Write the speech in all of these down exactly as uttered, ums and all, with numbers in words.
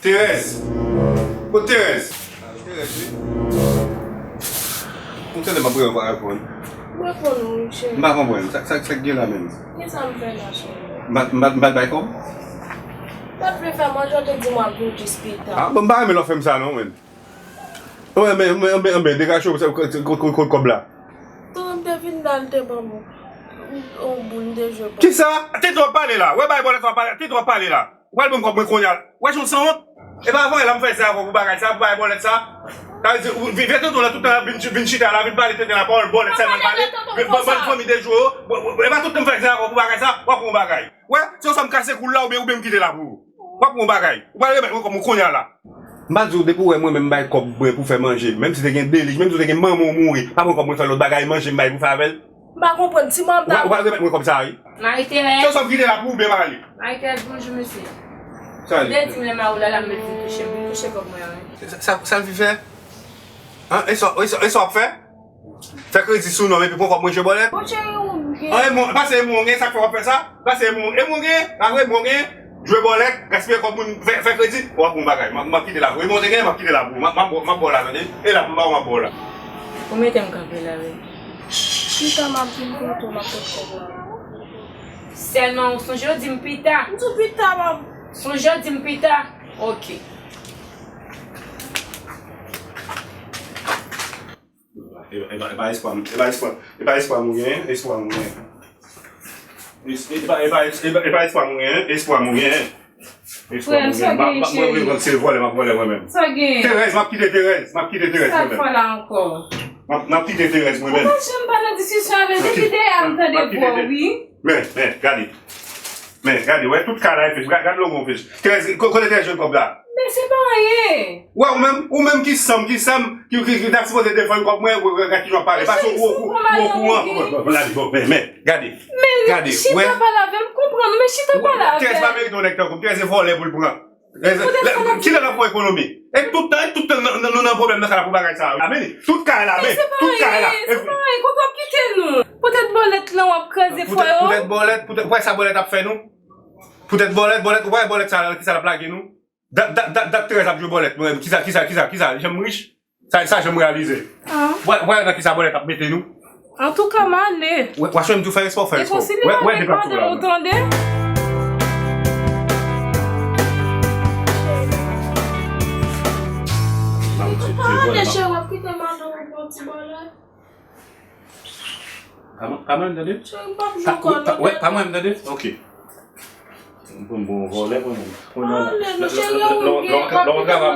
Terèz! Kot Terèz? Terèz, wi. Ou tande m ap rele w pa reponn. M reponn ou, wi, cheri. M pa konprann. Sa, sa, sa k gen la menm? Kisa m fè la, cheri? M pa, m pa, m pa t bay kòb? M pa t vle fè manje, w te di m w ap vin jis pita. Ah, bon, m pa renmen lè w fè m sa non, menm. Anben, anben, anben, anben, degaje w, kot, kot, kot kòb la? Tan m te vin la, l te ban m yon boul, m te jwe bòlèt. Kisa? Tete w ap pale la. Wè bay bòlèt w ap pale, tete w ap pale la. Ou pral ban m kòb mwen kounye a. Wè jan w sanwont. E pa avan yè la m fè sa avè w pou bagay sa, pou bagay bòlèt sa. Sa vle di, ou vin, vin tete w la tout tan, vin, vin chita la, vin pale tete la, pawòl bòlèt sèlman l pale. Vin ban, ban fanmi de jou yo. Bon, bon, e pa tout tan m fè sa avè w pou bagay sa, w ap pran yon bagay. Wè, se oswa m kase kou l la oubyen, oubyen m kite la pou ou. W ap pran yon bagay. Ou pral remèt mwen kòb mwen kounye a la. M pa di w depi w wè mwen menm m bay kòb mwen pou fè manje, menm si te gen deli, menm si w te gen manman w mouri, pa pran kòb mwen fè lòt bagay, manje m bay pou fè avè l. M pa konprann, ti manman m ta. Ou pral remèt mwen kòb sa a, wi. Marie Thérèse. Se oswa m kite la pou ou oubyen m ale. Marie Thérèse, bonjou, mesye. Sa li. Ou te di m lè m a ou la, la m met vin touche m, vin touche kòb mwen an, wi. Sa, sa, sa l fin fè? An, e sa, e sa, e sa w ap fè? Fè kredi sou non m epi pran kòb mwen jwe bòlèt? Bon, cheri, ou gen. An, e mwen, pase e mwen w gen, sa k fè w ap fè sa? Pase e mwen, e mwen w gen, pa vre, e mwen w gen, jwe bòlèt, gaspiye kòb moun, fè, fè kredi, w ap pran yon bagay. M ap, m ap kite la pou ou. E mwen w te gen, m ap kite la pou ou. M ap, m ap, m ap ba w la, tande? E la pou m ba w, m ap ba w la. Ou mete m kanpe la, wi. Pita m ap vin kote w, m ap pot kòb la. Sèlman, sonje w di m pita. M di w pita, m ap. Sonje w di m pita. Ok. E, e, e pa espwa, e pa espwa, e pa espwa nou genyen, espwa nou genyen. E, e pa, e pa, e pa, e pa espwa nou genyen, espwa nou genyen. Espwa nou genyen. Frè m, sa genyen, cheri? Mwen, mwen, mwen, se vòlè, m ap vòlè mwen menm. Sa genyen? Terèz, m ap kite Terèz, m ap kite Terèz mwen menm. Sa fè la ankò? M ap, m ap kite Terèz mwen menm. Ou pa janm pa nan diskisyon avè l, depi deyò a m tande vwa w, wi. Men, men, gade. Men, gade, wè tout kay la, e fich. Gade, gade logo fich. Terèz, ko-, kote Terèz jwenn kòb la? Men se pa anyen. Wè, ou menm, ou menm ki sanm, ki sanm, ki, ki, ki ta sipoze defann kòb mwen, wè, wè, gade ki jan w ap pale. Paske ou, ou, ou okouran. Bon, bon, bon, men, men, gade. Gade, chita pale avè m, konprann ou, men chita pale avè m. Terèz pa merite yon nèg tankou m, Terèz se vòlè pou l pran. Kilè n ap fè ekonomi? E tout tan, e tout tan nou nan pwoblèm nan kay la pou bagay sa yo. Ameni. Tout kay la, men, tout kay la. Se pa anyen, se pa anyen. Kote w ap kite nou? Poutèt bòlèt lan w ap kraze fwa yo? Poutèt bòlèt, poutèt, ou wè sa bòlèt ap fè nou? Poutèt bòlèt, bòlèt, ou pa wè bòlèt sa la, kisa l ap lage nou? Dat, dat, dat, dat Terèz ap jwe bòlèt, mwen menm, kisa, kisa, kisa, kisa, jan m rich? Sa, sa jan m reyalize. Wè, wè nan kisa bòlèt ap mete nou. Antouka, m ale. Wè, wè, m di w fè espò, fè espò. Wè, wè depanse w la. Ou tande? Ou pa ale, cheri, w ap kite madanm ou pou yon ti bòlèt. Pa mwen, pa mwen, tande? Cheri, m p ap jwe kòl non. Wè, pa mwen, tande? Ok. Bon, bon, vòlè mwen menm. Kounye a la. Ale, non, cheri, ou gen, lè w antrave,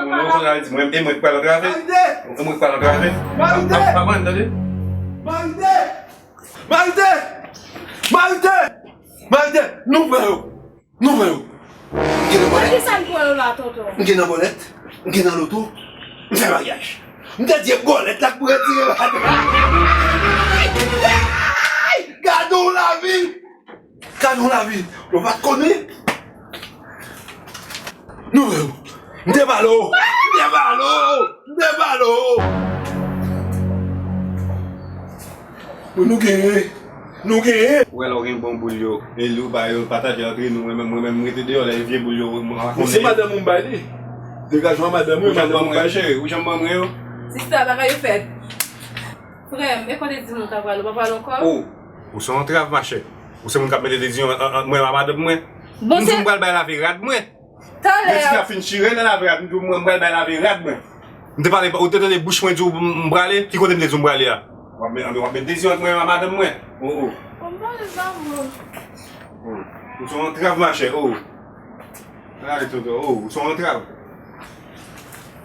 mwen, e mwen k pral antrave. E mwen k pral antrave. Pa, pa, pa mwen, tande? Marite! Marite! Marite! Marite! Nou pran yo! Nou pran yo! M gen nan bòlèt. Kisa n pran yo la, tonton? M gen nan bòlèt. M gen nan loto. M fè maryaj. M te di e bòlèt la k pou retire ladan. Gade yon lavi! Gade yon lavi, nou pa t konnen. Nou wè yo. M te pale w. M te pale w. M te pale w. Bon, nou genyen. Nou genyen. Ou wè lè w gen bon boul yo, e li w ba yo, pataje antre nou, mwen menm, mwen menm, m rete deyò, lè vye boul yo, mwen pa konnen. Men se madanm ou m ba li. Degaje w a madanm ou, madanm ou m ba li. Ou janm ban mwen yo, cheri, ou janm ban mwen yo. Sista, bagay yo fèt. Frè m, e kote di moun ka pral, ou pa pral ankò? Oh, ou se yon antrav, machè. Ou se moun k ap mete dezyon ant, ant, ant mwen ak madanm mwen. Bon, m di w m pral bay lave rad mwen. Talè. Lè ti fi a fin chire nan lave rad, m di w m pral bay lave rad mwen. M te pale, ou te tande bouch mwen di w m, m prale? Ki kote m te di w m prale a? W ap met, w ap met dezyon ant mwen ak madanm mwen. Oh, oh. Bon, m pale sa, mwen. Oh, ou se yon antrav, machè, oh. Ay, tonton, oh, ou se yon antrav.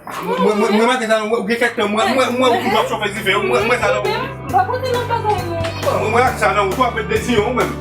Mwen, mwen, mwen, mwen, maten sa, mwen, gen kèk tan, mwen, mwen, mwen, ou toujou ap chofe dife, mwen, mwen, sa, non. M pa konte nan bagay, non. Mwen, mwen, ak sa, non, ou tou ap met dezyon, ou menm.